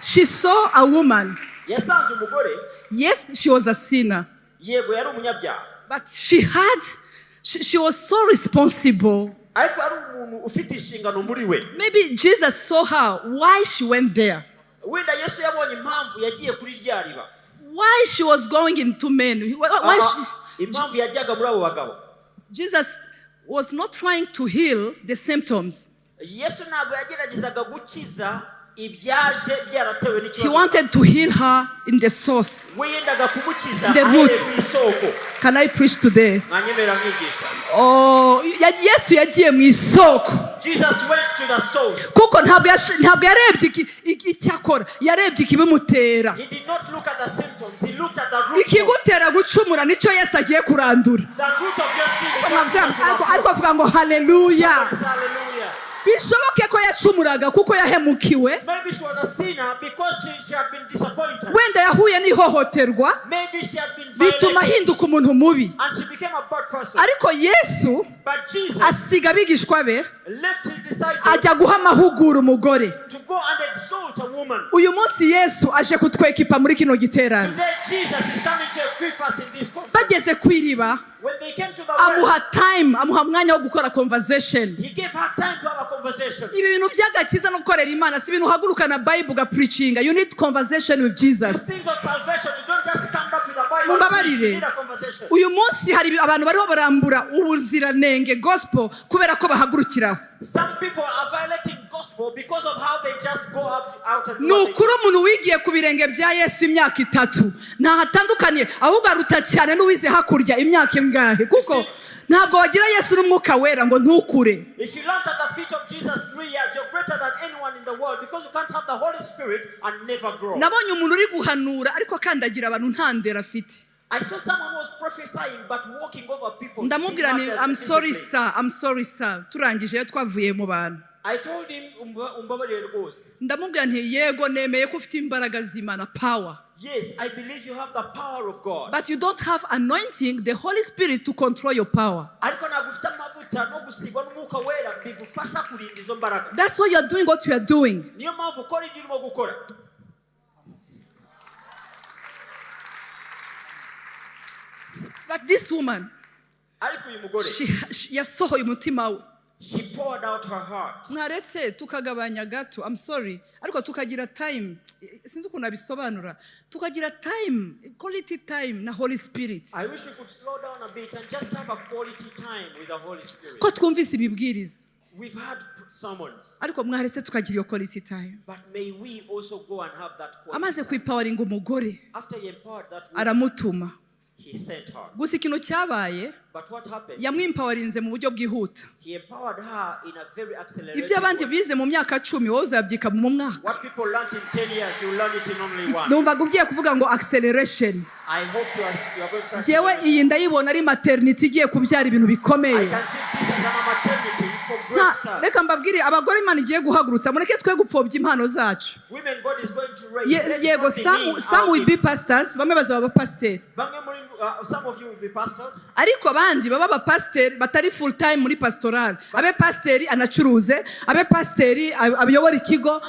She saw a woman. Yasanze umugore. Yes, she was a sinner, Yego, yari umunyabyaha, but she was so responsible. Ariko ari umuntu ufite inshingano muri we. Maybe Jesus saw her, why she went there, Wenda Yesu yabonye impamvu yagiye kuri rya riba, why she was going into men. Why Impamvu yajyaga muri abo bagabo. Jesus was not trying to heal the symptoms. Yesu ntabwo yageragezaga gukiza ibyaje byaratewe He n'ikibazo. wanted to heal her in the source. We yendaga kumukiza The ahereye roots. ku isoko. Can I preach today? Mwanyemera mwigisha? Oh, Yesu yagiye mu isoko. Jesus went to the source. Kuko ntabwo yarebye icyo akora, yarebye ikibimutera. He did not look at the symptoms, he looked at the root cause. Ikigutera gucumura nicyo Yesu agiye kurandura. The root of your sin is what Jesus will Ariko avuga ngo haleluya. uproot. Hallelujah. Bishoboke ko yacumuraga kuko yahemukiwe. Maybe she was a sinner because she had been disappointed. Wenda yahuye n'ihohoterwa, Maybe she had been bituma violated ahinduka umuntu mubi. and she became a bad person. Ariko Yesu But Jesus asiga abigishwa be, left his disciples ajya guha amahugura umugore. to go and exalt a woman. Uyu munsi Yesu aje kutwekipa muri kino giterane. Today, Jesus is coming to equip us in this conference. Bageze ku iriba, When they came to the well, amuha time, amuha umwanya wo gukora conversation. He gave her time to have a conversation. Ibi bintu by'agakiza no gukorera Imana si ibintu uhagurukana Bible ugapreachinga. You need conversation with These Jesus. things of salvation, you don't just stand up with the Bible and preach. Mumbabarire. You need a conversation. Uyu munsi hari abantu bariho barambura ubuziranenge gospel kubera ko bahagurukiraho. Some people are violating gospel because of how they just go up, out and do Ni what they ukuri, umuntu wigiye ku birenge bya Yesu imyaka 3 ntahatandukaniye, ahubwo aruta cyane n'uwize hakurya imyaka ingahe, kuko ntabwo wagira Yesu n'Umwuka Wera ngo ntukure. If you learnt at the feet of Jesus 3 years, you're greater than anyone in the world because you can't have the Holy Spirit and never grow. Nabonye umuntu uri guhanura ariko akandagira abantu, nta ndero afite. I saw someone who was prophesying but walking over people. Ndamubwira Didn't ni have the I'm sorry, discipline. sir, I'm sorry, sir. Turangije iyo twavuye mu bantu, I told him, "Umbabarire rwose." Ndamubwira nti yego, nemeye ko ufite imbaraga z'Imana, power, Yes, I believe you have the power of God. but you don't have anointing, the Holy Spirit, to control your power. Ariko ntabwo ufite amavuta no gusigwa n'Umwuka Wera bigufasha kurinda izo mbaraga. That's why you are doing what you are doing. Niyo mpamvu ukora ibyo urimo gukora. But this woman, Ariko uyu mugore, yasohoye umutima we. she poured out her heart. Mwaretse tukagabanya gato, I'm sorry, ariko tukagira time, sinzi ukuntu abisobanura, tukagira time, quality time na Holy Spirit. I wish we could slow down a bit and just have a quality time with the Holy Spirit. Ko twumvise ibibwiriza, We've had sermons, ariko mwaretse tukagira iyo quality time. But may we also go and have that quality Amaze time. kwempoweringa umugore, After he empowered that woman, aramutuma. He sent her. Gusa ikintu cyabaye, But what happened? yamwempowerinze mu buryo bwihuta. He empowered her in a very accelerated Ibyo abandi way. bize mu myaka 10, wowe uzabyika mu mwaka. What people learned in 10 years, you learn it in only one. Numvaga ugiye kuvuga ngo acceleration. I hope you are going to Njyewe iyi ndayibona ari maternity igiye kubyara ibintu bikomeye. I can see this as an maternity for great stars. Reka mbabwire, abagore Imana igiye guhagurutsa, mureke twe gupfobya impano zacu. Women God is going to raise. Let's Yego, not some, demean some our will be gifts. pastors, bamwe bazaba abapasiteri, Bamwe muri, some of you will be pastors. Ariko abandi baba abapasiteri batari full time muri pastoral, abe pasiteri anacuruze, abe pasiteri ayobore ikigo.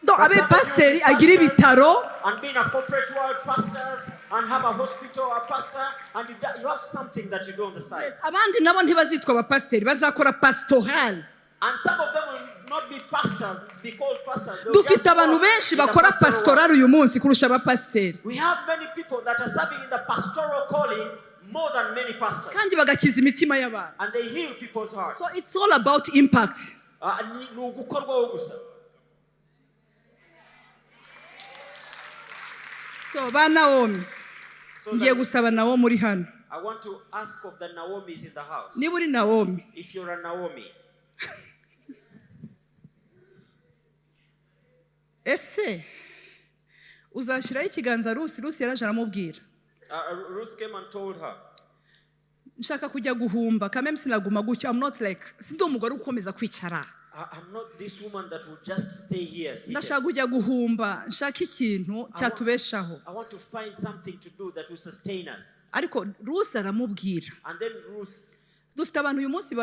No, But abe some of you will pasiteri be agire pastors ibitaro. and be in a corporate world, pastors, and have a hospital, a pastor, and you have something that you do on the side. Abandi nabo ntibazitwa abapasiteri, bazakora pastoral. And some of them will not be pastors, be called pastors. They will Dufite just abantu work benshi in the bakora pastoral pastoral work. uyu munsi kurusha abapasiteri. We have many people that are serving in the pastoral calling more than many pastors. Kandi bagakiza imitima y'abantu. And they heal people's hearts. So it's all about impact. Ah, ni ugukorwaho gusa. So ba Nawomi, So ngiye that gusaba Nawomi uri hano, I want to ask of the Naomis in the house. Niba uri Nawomi, If you're a Naomi, ese uzashyiraho ikiganza Rusi? Rusi yaraje aramubwira, Ruth came and told her, nshaka kujya guhumba kameme, sinaguma gutyo. I'm not like, sindi umugore ukomeza kwicara. I'm not this woman that will just stay here seated. Ndashaka kujya guhumba, nshaka ikintu cyatubeshaho. I want to find something to do that will sustain us. Ariko Rusi aramubwira, And then Ruth Dufite abantu uyu munsi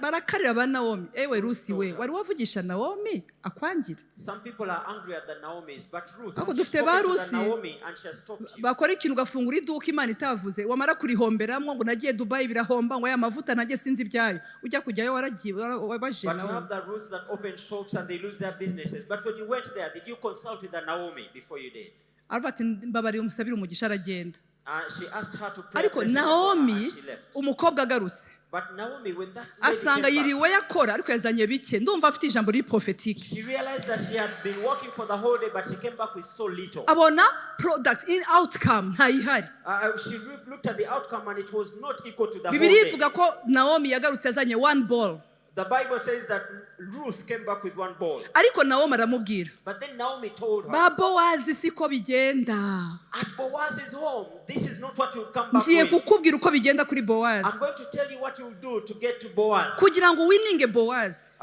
barakarira ba Nawomi. Ewe Rusi we, wari wavugisha Nawomi akwangira? Some people are angry at the Naomis, but Ruth, Ariko has you dufite ba spoken to the Rusi Naomi and she has stopped you? Bakora ikintu, ugafungura iduka Imana itavuze, wamara kurihomberamo ngo nagiye Dubayi birahomba, ngo aya mavuta najye sinzi ibyayo, ujya kujyayo waragiye wabajije But you Nawomi? Have the Ruths that open shops and they lose their businesses. But when you went there, did you consult with the Naomi before you did? Aravuga ati mbabarira umusabire umugisha, aragenda. She asked her to pray a Ariko blessing upon her Nawomi, and she left. Umukobwa agarutse, But Naomi, when that lady asanga came back, yiriwe yakora ariko yazanye bike. Ndumva afite ijambo riri prophétique. She realized that she had been working for the whole day, but she came back with so little. Abona product in outcome ntayihari. She looked at the outcome and it was not equal to the whole Bibiliya day. ivuga ko Nawomi yagarutse azanye one ball. The Bible says that Ruth came back with one ball. Ariko Nawomi aramubwira, But then Naomi told her, ba Bowazi siko bigenda. "At Boaz's home, this is not what you would come back Ngiye with. Kukubwira uko bigenda kuri I'm Bowazi. Going to tell you what you'll do to get to Boaz." Kugira ngo uwininge Bowazi,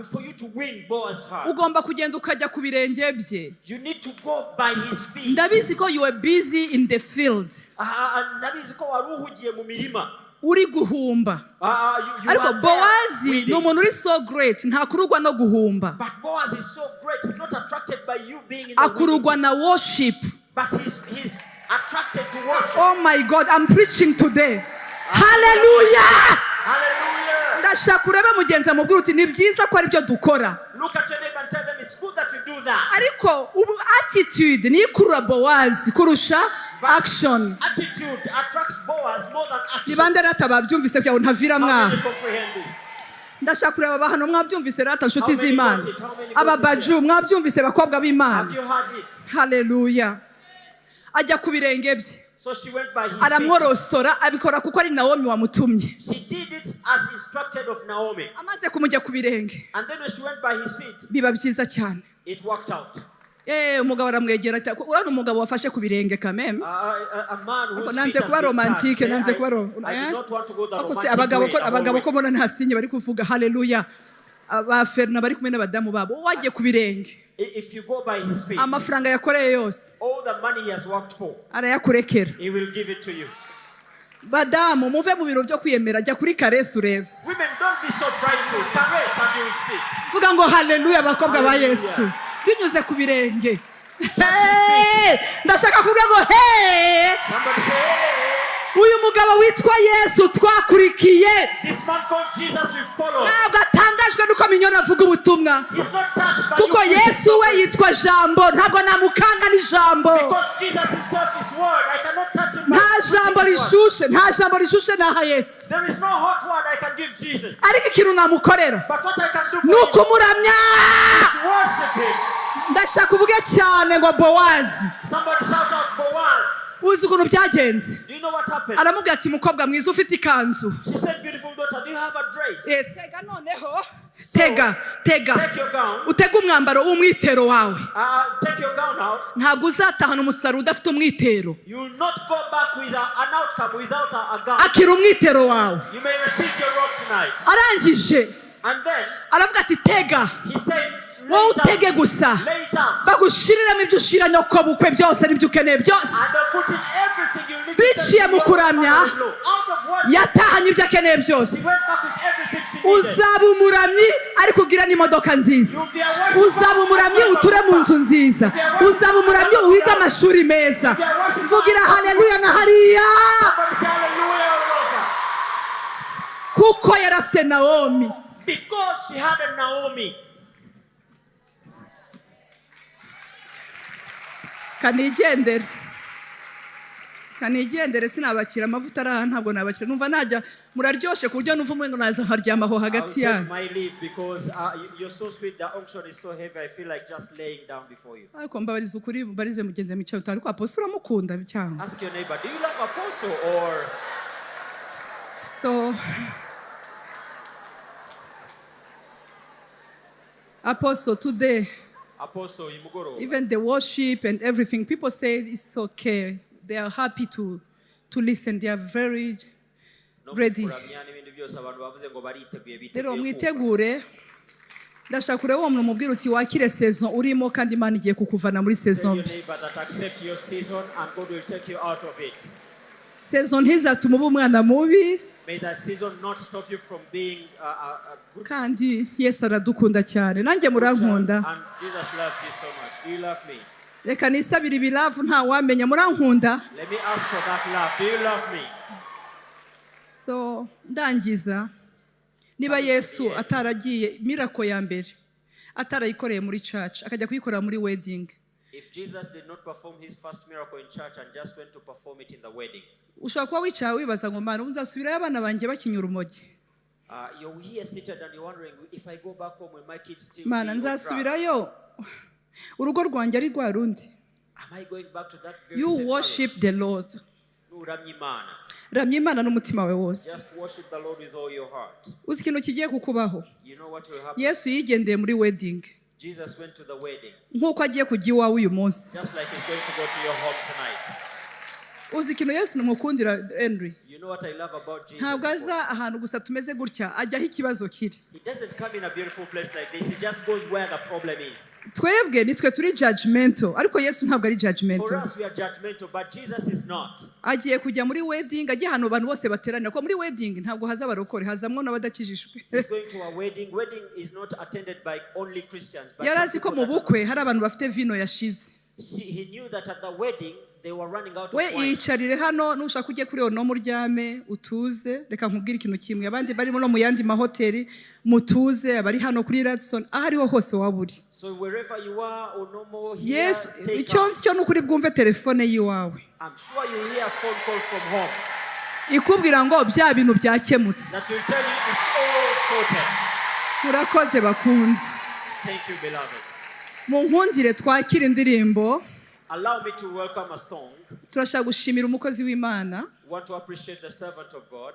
For you to win Boaz's heart, ugomba kugenda ukajya ku birenge bye. You need to go by his feet. Ndabizi ko you are busy in the field, Ndabizi ko wari uhugiye mu mirima. Uri guhumba. You Ariko are there Bowazi ni weeding. Umuntu uri so great, ntakururwa no guhumba. But Boaz is so great. He's not attracted by you being in the Akururwa weeding, na worship. but he's attracted to worship. Oh my God, I'm preaching today. Hallelujah. Hallelujah. Ndashaka urebe mugenzi amubwira uti ni byiza ko aribyo dukora. Look at your neighbor and tell them it's good that you do that. Ariko ubu attitude niyo ikurura Bowazi kurusha But action. attitude attracts Boaz more than Ni action. bande rata babyumvise kugira ngo ntavira How mwaha? many comprehend this? Ndashaka kureba aba hano mwabyumvise rata, nshuti How many z'Imana. Got it? How many got Aba it baju here? mwabyumvise, bakobwa b'Imana? Have you heard it? Haleluya. Ajya ku birenge bye, So she went by his feet. Aramworosora, abikora kuko ari Nawomi wamutumye. She did it as instructed of Naomi. Amaze kumujya ku birenge, And then when she went by his feet, biba byiza cyane. It worked out. Eh, umugabo aramwegera ati urabona umugabo wafashe ku birenge kameme. A man Ariko whose nanze feet has kuba been romantique, touched, eh, nanze kuba I eh? did not want to go the Ariko se romantic abagabo way ko the whole abagabo way. ko mbona nta sinye bari kuvuga haleluya, ba Ferna bari kumwe n'abadamu babo, wagiye ku birenge, If you go by his feet, amafaranga yakoreye yose all the money he has worked for, arayakurekera. He will give it to you. Badamu, muve mu biro byo kwiyemera, jya kuri caresse urebe. Women, don't be so prideful. Caress and you will see. Vuga ngo haleluya, abakobwa ba Hallelujah. Yesu, binyuze ku birenge. Hey! Ndashaka kuvuga ngo hey! Somebody say, "Hey." Uyu mugabo witwa Yesu twakurikiye, This man called Jesus we follow. ntabwo atangajwe nuko Minyoni avuga ubutumwa, He's not touched by kuko you Yesu we yitwa Jambo, ntabwo namukanga n'ijambo. Because Jesus himself is word. I cannot touch him by Nta jambo preaching his word. rishushe, nta jambo rishushe naha Yesu. There is no hot word I can give Jesus. Ariko ikintu namukorera But what I can do ni for him ukumuramya. Is worship him. Ndashaka uvuge cyane ngo Bowazi. Somebody shout out Boaz. Uzi ukuntu byagenze? Do you know what happened? Aramubwira ati mukobwa mwiza, ufite ikanzu? She said, "Beautiful daughter, do you have a dress?" Eh, tega noneho, tega, tega. Take your gown. Utege umwambaro w'umwitero wawe. Take your gown out. Ntabwo uzatahana umusaruro udafite umwitero. You will not go back with an outcome without a gown. Akira umwitero wawe. You may receive your robe tonight. Arangije And then aravuga ati tega, he said, "Lay wowe it out. utege gusa, Lay it out." bagushiriremo ibyo ushira nyoko bukwe byose n'ibyo ukeneye byose. And they'll put in everything you need to take Biciye to mu your kuramya, mother-in-law. Out of worship, yatahanye ibyo akeneye byose. She went back with everything she needed. Uzaba umuramyi ariko ugira n'imodoka nziza. You'll be a worshiper. Uzaba umuramyi uture mu nzu nziza. Uzaba umuramyi wiga amashuri meza. Mvugira haleluya na hariya. Somebody say hallelujah all over. Kuko yari afite Nawomi. Because she had a Naomi. Kanigendere, kanigendere, sinabakira amavuta ari aha, ntabwo nabakira, numva najya muraryoshe ku buryo numva umwe ngo naza nkaryama aho I'll hagati take yanyu. My leave because you're so sweet. The unction is so heavy. I feel like just laying down before you. Ariko mbabariza ukuri, mbarize mugenzi mwicaye utari ariko apostle uramukunda cyangwa? Ask your neighbor, do you love Apostle or So Apostle, today, Apostle uyu mugoroba? Even the worship and everything, people say it's okay, they are happy to listen, they are very No mu ready. Kuramya n'ibindi byose abantu bavuze ngo bariteguye Rero biteguye kumva. mwitegure. Ndashaka kureba uwo muntu umubwira uti wakire saison urimo kandi Imana igiye kukuvana muri Tell saison your mbi. Neighbor that accept your season and God will take you out of it. Saison ntizatuma uba umwana mubi. May that season not stop you from being a good Kandi Yesu aradukunda cyane, nanjye child. murankunda. And Jesus loves you so much. Do you love me? Reka nisabire ibi love, ntawamenya murankunda. Let me ask for that love. Do you love me? So ndangiza, niba Yesu ataragiye miracle ya mbere atarayikoreye muri church, akajya kuyikorera muri wedding, If Jesus did not perform his first miracle in church and just went to perform it in the wedding, ushobora kuba wicaye wibaza ngo: "Mana, ubu nzasubirayo abana banjye bakinyura urumogi? You're here seated and you're wondering, if I go back home, will my kids still Mana, be on nzasubirayo drugs? urugo rwanjye ari rwa rundi?" Am I going back to that very You same worship marriage? the Lord. Nuramya Imana. Ramya Imana n'umutima wawe wose. Just worship the Lord with all your heart. Uzi ikintu kigiye kukubaho? You know what will happen? Yesu yigendeye muri wedding Jesus went to the wedding, nk'uko agiye kujya iwawe uyu munsi. Just like he's going to go to your home tonight. Uzi ikintu Yesu namukundira, Henry? You know what I love about Jesus? Ntabwo aza ahantu gusa tumeze gutya, ajya aho ikibazo kiri. He doesn't come in a beautiful place like this. He just goes where the problem is. Twebwe nitwe turi judgmental, ariko Yesu ntabwo ari For judgmental. us, we are judgmental, but Jesus is not. Agiye kujya muri wedding, ajya ahantu abantu bose bateranira, kuko muri wedding ntabwo haza abarokore, hazamwo n'abadakijijwe. He's going to a wedding. Wedding is not attended by only Christians. But Yari some azi ko people mu that are bukwe hari abantu bafite vino yashize. See, he knew that at the wedding they were running out of We wine. yicarire hano, nushaka ujye kuri ono muryame utuze. Reka nkubwire ikintu kimwe, abandi barimo no mu yandi mahoteli mutuze, abari hano kuri Radisson, aho ariho hose waba uri. So wherever you are or no more here, Yesu, stay icyo calm. nzi cyo ni ukuri bwumve telefone y'iwawe I'm sure you hear a phone call from home ikubwira ngo bya bintu byakemutse. That will tell you it's all sorted. Murakoze, bakundwa. Thank you, beloved. Mu nkundire twakire indirimbo. Allow me to welcome a song. Turashaka gushimira umukozi w'Imana. Want to appreciate the servant of God.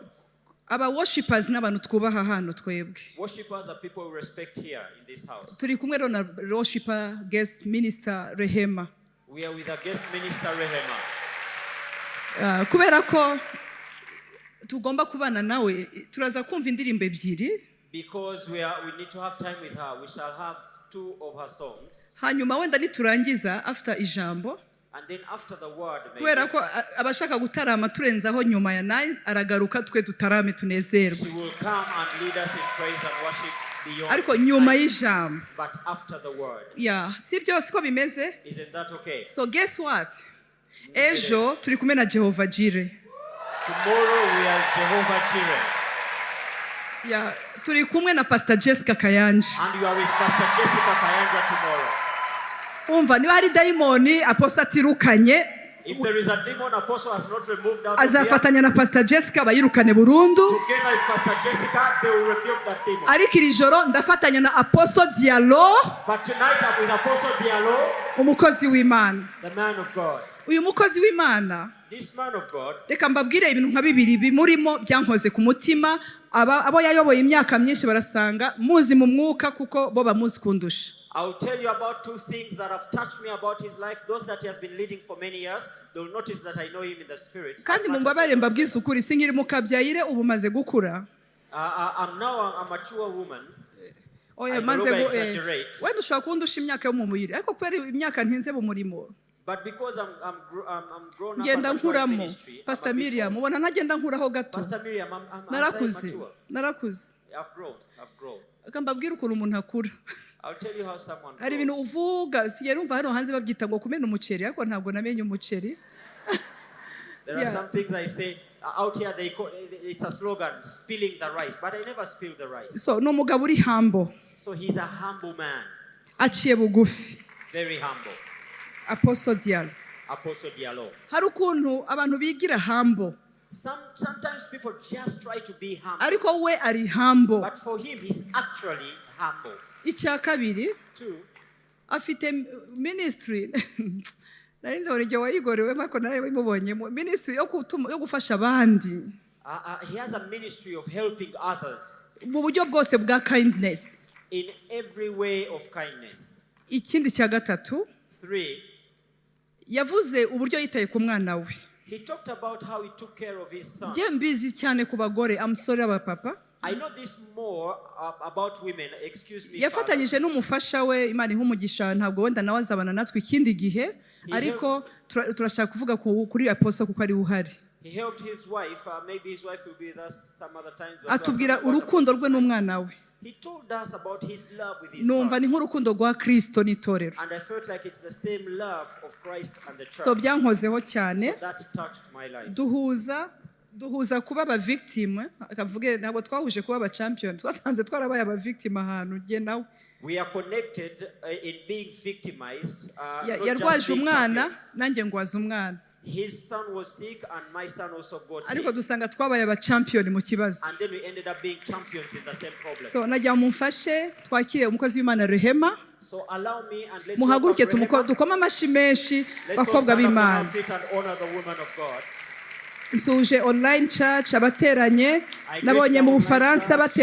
Aba worshipers n'abantu twubaha hano twebwe. Worshippers are people we respect here in this house. Turi kumwe rero na worshiper guest minister Rehema. We are with our guest minister Rehema. Ah, kubera ko tugomba kubana nawe, turaza kumva indirimbo ebyiri. Because we need to have time with her, we shall have two of her songs. Hanyuma wenda niturangiza after ijambo, And then after the word, maybe, kubera ko abashaka gutarama turenzaho nyuma ya 9 aragaruka, twe tutarame tunezerwe. She will come and lead us in praise and worship beyond Ariko nyuma 9. y'ijambo. But after the word. Ya, si byose ko bimeze? Isn't that okay? So guess what, ejo turi kumwe na Jehovah Jireh. Tomorrow we are Jehovah Jireh. Ya, turi kumwe na Pastor Jessica Kayanja. And you are with Pastor Jessica Kayanja tomorrow. Umva, niba hari dayimoni apostle atirukanye, If there is a demon Apostle has not removed out of here, azafatanya na Pastor Jessica bayirukane burundu. Together with Pastor Jessica, they will rebuke that demon. Ariko iri joro ndafatanya na Apostle Diallo, But tonight I'm with Apostle Diallo, umukozi w'Imana. The man of God. Uyu mukozi w'Imana, This man of God, reka mbabwire ibintu nka bibiri bimurimo byankoze ku mutima. Abo yayoboye imyaka myinshi barasanga muzi mu mwuka kuko bo bamuzi kundusha. I'll tell you about two things that have touched me about his life. Those that he has been leading for many years, they'll notice that I know him in the spirit as Kandi much as mumbabare they- mbabwize ukuri, sinkiri mukabyayire, ubu maze gukura. I'm now a mature woman. Oya, I no maze longer exaggerate. wenda ushobora kundusha imyaka yo mu mubiri, ariko kubera imyaka ntinze mu murimo, But because I'm grown up ngenda and mature in nkuramo. ministry, I'm a Pastor bit Miriam, old. ubona ntagenda nkuraho gato? Pastor Miriam, I'm Narakuze. Mature. Narakuze. I've grown. I've grown. Reka mbabwire ukuntu umuntu akura. I'll tell you how someone Hari ibintu grows. uvuga, sigaye numva hano hanze babyita ngo kumena umuceri, ariko ntabwo namenye umuceri. There are some things I say out here. They call it's a slogan, spilling the rice. But I never spill the rice. So ni umugabo uri humble. So he's a humble man, Aciye bugufi. Very humble. Apostle Diallo. Apostle Diallo. Hari ukuntu abantu bigira humble, Sometimes people just try to be humble, ariko we ari humble. But for him, he's actually humble. Icya kabiri, Two, afite ministry nari nzi ngo igihe wayigorewe, ariko narabimubonyemo, ministry yo gufasha abandi he has a ministry of helping others mu buryo bwose bwa kindness. In every way of kindness. Ikindi cya gatatu, Three, yavuze uburyo yitaye ku mwana we. He talked about how he took care of his son. Njye mbizi cyane ku bagore, amusore abapapa. I know this more about women. Excuse me, father. Yafatanyije n'umufasha we, Imana iha umugisha, ntabwo wenda nawe azabana natwe ikindi gihe, ariko turashaka kuvuga kuri apostle kuko ari we uhari. He helped his wife. Maybe his wife will be with us some other times, but we are Atubwira talking about urukundo rwe Apostle. n'umwana we. He told us about his love with his Numva son. ni nk'urukundo rwa Kirisito n'itorero. And I felt like it's the same love of Christ and the church. So byankozeho cyane. So that touched my life. Duhuza kuba aba victim, akavuge ntabwo twahuje kuba aba champion, twasanze twarabaye aba victim ahantu jye nawe. We are connected in being victimized, Ya- not just yarwaje being umwana, champions. nanjye ngwaza umwana. His son was sick and my son also got Ariko sick. dusanga twabaye aba champion mu kibazo. And then we ended up being champions in the same problem. So najya mumfashe twakire umukozi w'Imana Rehema. So allow me and let's Muhaguruke welcome tumuko- Rehema. dukome amashyi menshi, Let's all bakobwa stand up on our b'Imana. feet and honor the woman of God. Nsuje online church abateranye I greet nabonye the mu online Bufaransa church. bateranye.